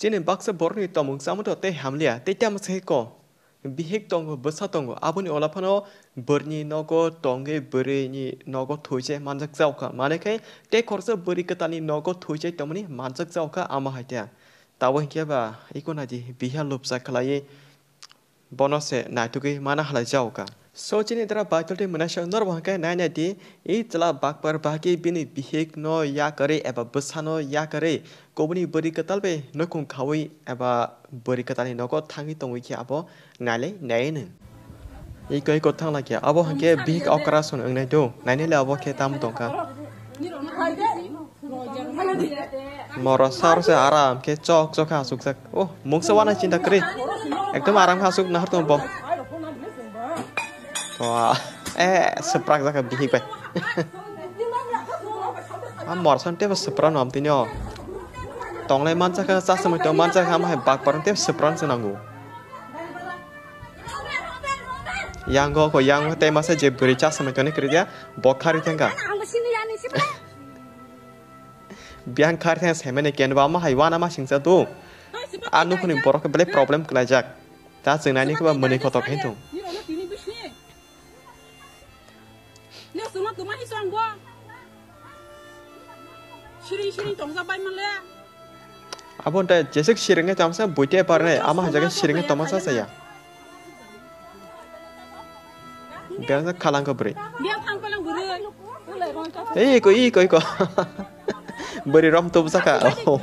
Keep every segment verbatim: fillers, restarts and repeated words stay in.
Tini baksa borokni tongmung chamung tei hamliya tei tamo se ko. Bihik tongo, bwsa tongo, aboni ulo phano bwrwini nogo tongwi bwrwini nogo thwi se manjak jaokha. Manwi khe tei khoroksa bwrwi kwtalni nogo thwi se tongmani manjak jaokha, amo hai khe. Tabuk hinkhe ba iko naidi biha lupsa khlaiwi bono se naitugwi mana halai jaokha. So chini dara Baitol tei Mwnaisong norok bo hinkhe nai naidi, i chwla bakpar bahai khe bini bihik no yakarwi eba bwsa no yakarwi kubuni bwrwi kwtal bai nukhung khaui eba bwrwi kwtalni nogo thangwi tongwi khe abo nailai nai nw. Iko iko thangla khe abo hinkhe bihik okra song wngnai do, nainai le abo khe tamo tongkha. Moro sar se aram khe chok chok khe asukjak. Oh, mungsa wana chinta kwrwi. Ekdom aram khe asuk nahar tong bo. Wah, eh, swprak jaka bihik bai. Ah, morsan tebo swpra nom tini o. Tonglai mansa kha, chasmai tong mansa kha, amahai bakpar tebo swpra se nango. Yango ko, yango tei masa je bwrwi chasmai toni kwrwi dia, bo khari thangka. Biyang khari thang semene ken ba ma hai wana ma singsa tu. A nukhuni borok belai problem kwlaijak. Ta chwng nani khe ba mwnwi kotor khe thung. Siring siring tongjak bai manle. Abo da jesek siring nge tamsa buite parne ama hajaga siring nge toma sa saya. Biang sa khalang ka bwrwi. Biang thang palang bwrwi. Ei ko, ei ko, ei ko. Bwrwi rom tubu saka. Oh.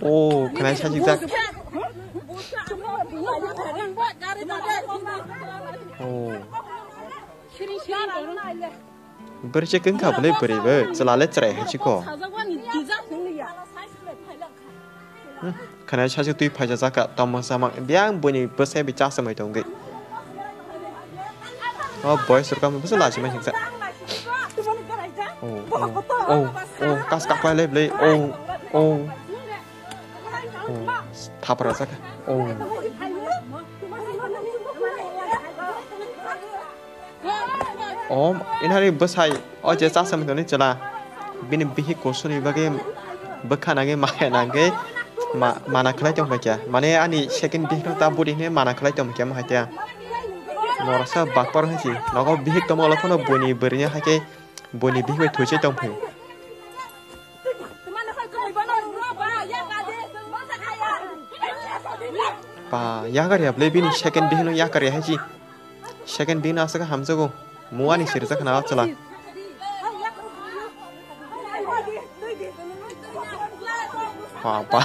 Oh, khnai sajik jak. Oh. Bwrwi se kwngkha bwlai bwrwi bo chwla le chwrai hai chiko. Hmm, khwnai sasu twi phaisa jaka tamo sama biang buini bwsai bi cha samai tongwi. O boy surkam bwsa lachimai singsa. Oh, oh, oh, oh, kas kaklai le bwlai. Oh, oh. Oh, thapra jaka. Oh. O inhari bwsai o je chasam toni chwla bini bihik kusuni bagwi bwkha nangwi maya nangwi ma-, mana khlai tong paikha. Mane ani second bihik no ta budi hinwi mana khlai tong paikha, mo hai khe. Noroksa bakpar hai se nogo bihik tongma ulo phano buini bwrwini hai khe buini bihik bai thwi se tong phio. Ba, yakar ya bwlai bini second bihik no yakar ya hai se. Second bihik no aswk hamjago. Muani sirjak khna o chwla. Ba, ba.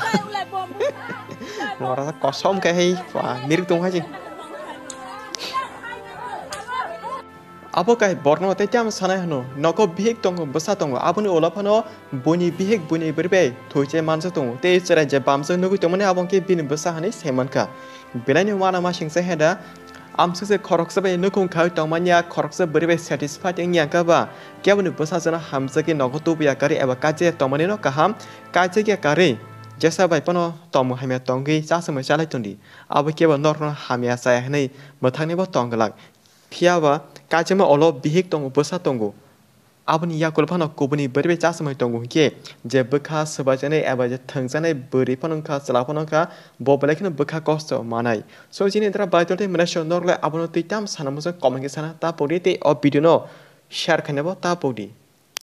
Mora kosom khe hai, ba, mirik tong hai se. Abo kai borno tei tamo sanai hwno, nogo bihik tongo, bwsa tongo, aboni ulo phano buini bihik buini bwrwi bai thwi se mansa tongo, tei chwrai je bamsa nugwi tongmani abo khe bini bwsa hinwi sai mankha. Belaini uanama singsa heda, amswk se khoroksa bai nukhung khai tongmani ya khoroksa bwrwi bai satisfied wngya kha ba, keboni bwsa chwngno hamjagwi nogo tubuya karwi eba kaisa tongmani no kaham, kaisa khe karwi jesa bai phano tongmung hamya tongwi chasumui chalai tongdi, abo kebo norokno hamya chaya hinwi mwthangni bo tong glak. Phiya ba, kaichama ulo bihik tongo, bwsa tongo. Aboni yakulo phano kubuni bwrwi bai chasumai tongo hinkhe, je bwkha swbaijaknai eba je thwngjaknai bwrwi phano wngkha, chwla phano wngkha, bo belai kheno bwkha kosto manai. So, chini dara Baitol tei Mwnaisong norok le abono twi tam sana muchung comment khe sana ta pokdi tei o video no share khaina bo ta pokdi.